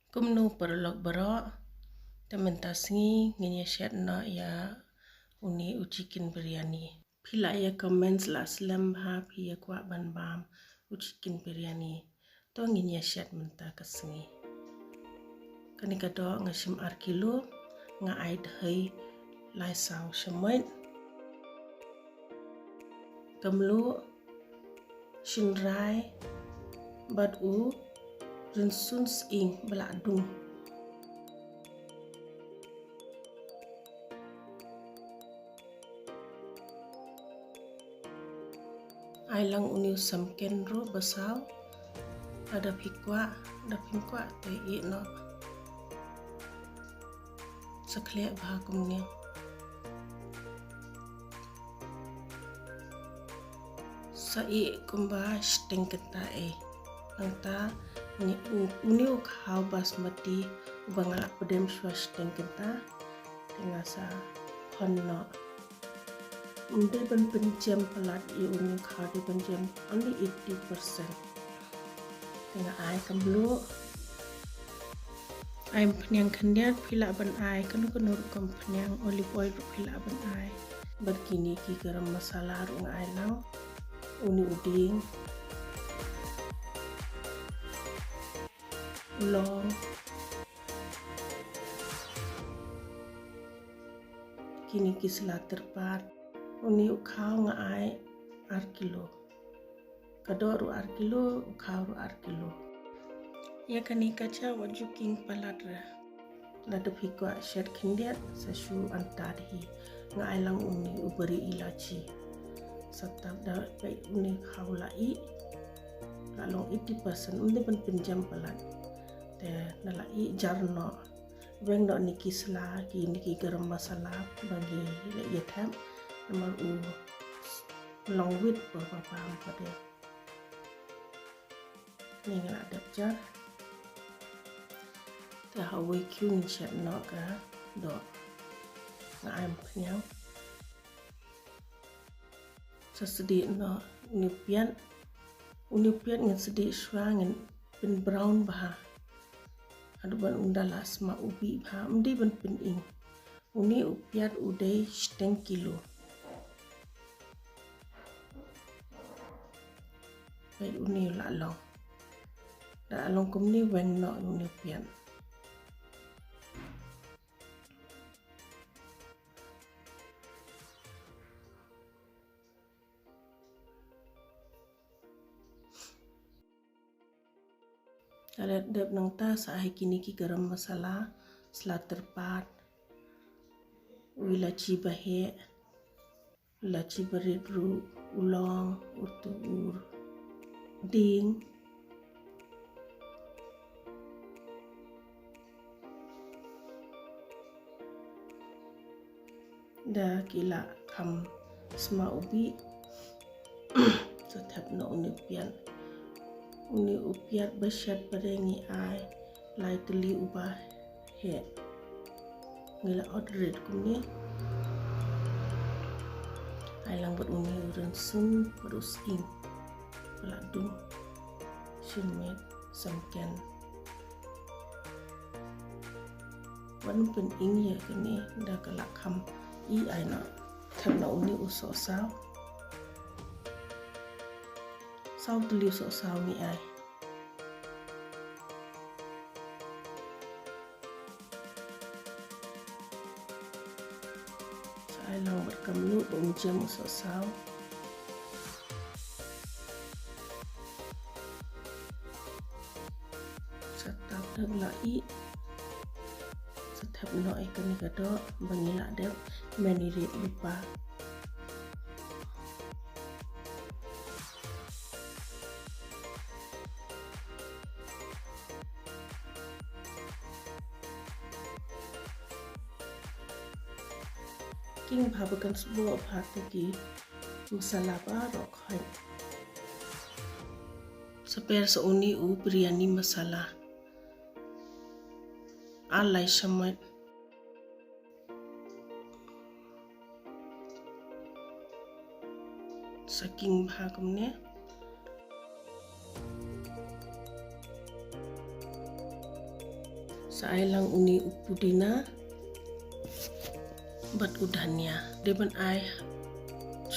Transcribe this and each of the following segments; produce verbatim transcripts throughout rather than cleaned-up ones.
Kumno paralok baroh, te mynta sngi ngin ïa shet noh ïa une u chicken biryani. Phi lah ïa comment, lah slem bha phi ïa kwah ban bam u chicken biryani. To ngin ïa shet mynta ka sngi. Kane ka doh nga shim ar kilo, nga ai dkhot lai saw shamoit. Ka mluh, shynrai bad u rynsun sying ba la dung. Ai lang une u samken ruh ba saw. Lada phi kwah, lada phim kwah te ïeh noh. Sa khleh bha kumne. Sa ïeh kumba shiteng kynta eh. Nangta une u khaw basmati uba nga la pdem shuwa shiteng kynta, te nga sa hon noh. Ym dei ban pynjem palat ïa une u khaw, dei ban jem only eighty percent. Te nga ai ka mluh. Ai umphniang khyndiat, phi lah ban ai kano kano ruh ka umphniang, olive oil ruh phi lah ban ai. Bad kine ki garam masala ruh nga ai lang. Une u dieng, u long, kine ki sla tyrpad. Une u khaw nga ai ar kilo. Ka doh ruh ar kilo, u khaw ruh ar kilo. Ïa kane ka cha wat ju king palat re. Lada phi kwah shet khyndiat sa shu antad hi. Nga ai lang une u bari ilachi. Sa tap da peit une khaw la ïeh. La long eighty percent, ym dei ban pynjem palat. Te da la ïeh jar noh. Weng noh ne ki sla, kine ki garam masala ba ngi la ïa thep, namar u long wit ba ba bam pat de. Ngi la dep jar. Te ha wei khiew ngin shet noh ka doh. Nga ai umphniang. Sa sdieh noh une u piat. Une u piat ngin sdieh shuwa, ngin pyn brown bha. Haduh ban ynda la sma u bih bha, ym dei ban pyning. Une u piat u dei shiteng kilo. Peit une u la long. Da long kumne, weng noh une u piat. Lada dep nangta sa ai kine ki garam masala, sla tyrpad, u ilachi ba heh, ilachi barit ruh, u long, u tur, dieng. Da ki la kham sma u bih. Sa thep noh une u piat. Une u piat ba shet pat de ngi ai lai tylli uba heh. Ngi la ot rit kumne. Ai lang bad une u rynsun bad u sying. Ba la dung. Shimet samken. Wat pyning ïa kane, da ka la kham ïeh, ai noh. Thep noh une u sohsaw. Saw tylli u sohsaw ngi ai. Sa ai lang bad ka mluh ba um jem u sohsaw. Sa tap da la ïeh. Sa thep noh ïa kane ka doh ba ngi la dep marinate lypa. King bha ba kan sboh bha te ki masala baroh khoit. Sa per sa une u biryani masala. Ar lai shamoit. Sa king bha kumne. Sa ai lang une u pudina bad u dhania. Dei ban ai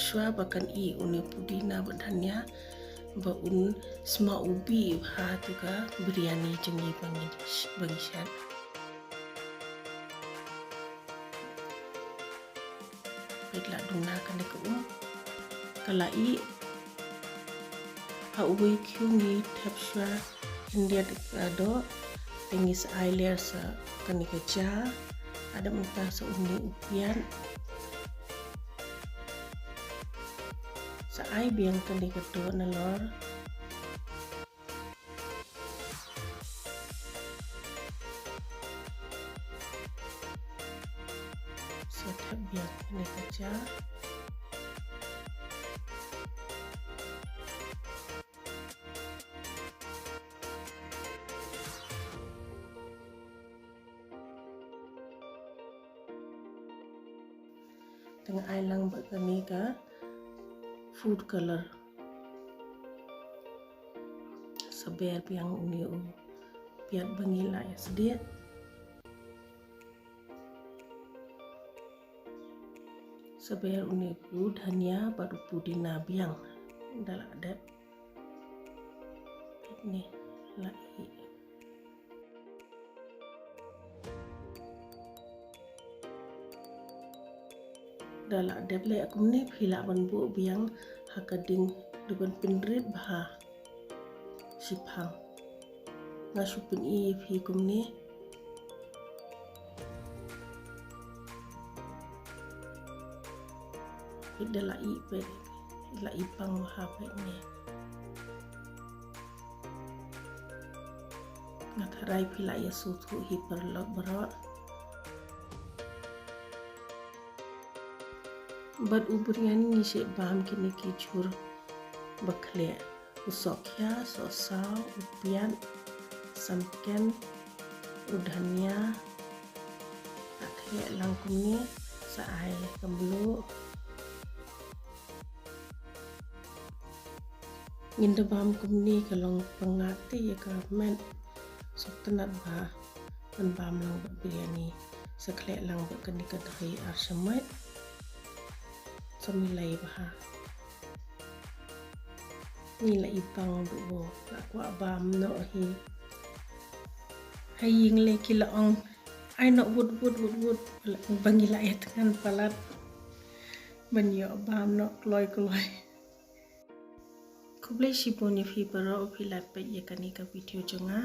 shuwa ba kan ih une u pudina bad dhania ba un sma u bih bha tu ka biryani jong ngi ba ngi, ba ngi shet. Peit la duna kane ka um ka la ih. Ha uwei u khiew ngi thep shuwa khyndiat ka doh, te ngi sa ai ler sa kane ka ja. Hadien mynta sa une u piat. Sa ai biang kane ka doh nalor. Sa thep biang kane ka ja. Te nga ai lang bad kane ka food color. Sa ber biang une u piat ba ngi la ïa sdiat. Sa ber une u dhania bad u pudina biang. Da la dep. Une la ih. Da la dep leh kumne phi lah ban buh biang ha ka ding, da ban pynrit bha shiphang. Nga shu pyni ïa phi kumne. Phi da la ih peit, la ih pang bha peit ne. Nga tharai phi la ïa sngewthuh hi paralok baroh. Bad u biryani ngi shu bam kine ki jhur ba khleh. U sohkhia, sohsaw, u piat, samken, u dhania. Sa khleh lang kumne, sa ai ka mluh. Ngin da bam kumne ka long pyngngad te ïa ka met. Sngewtynnat bha ban bam lang bad biryani. Sa khleh lang bad kane ka dhi ar shamoit. Sa milai bha. Ngi la ïa pang duh, la kwah bam noh hi. Ha ïing le ki la ong, ai noh wut wut wut wut. Ba ngi la ïa thngan palat ban ïoh bam noh kloi kloi. Khublei shibun ïa phi baroh ba phi la peit ïa kane ka video jong nga.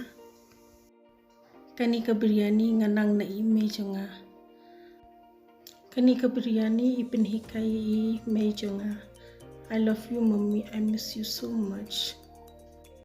Kane ka biryani nga nang na i mei jong nga. Kane ka biryani i pynhikai i mei jong nga. I love you, mommy. I miss you so much.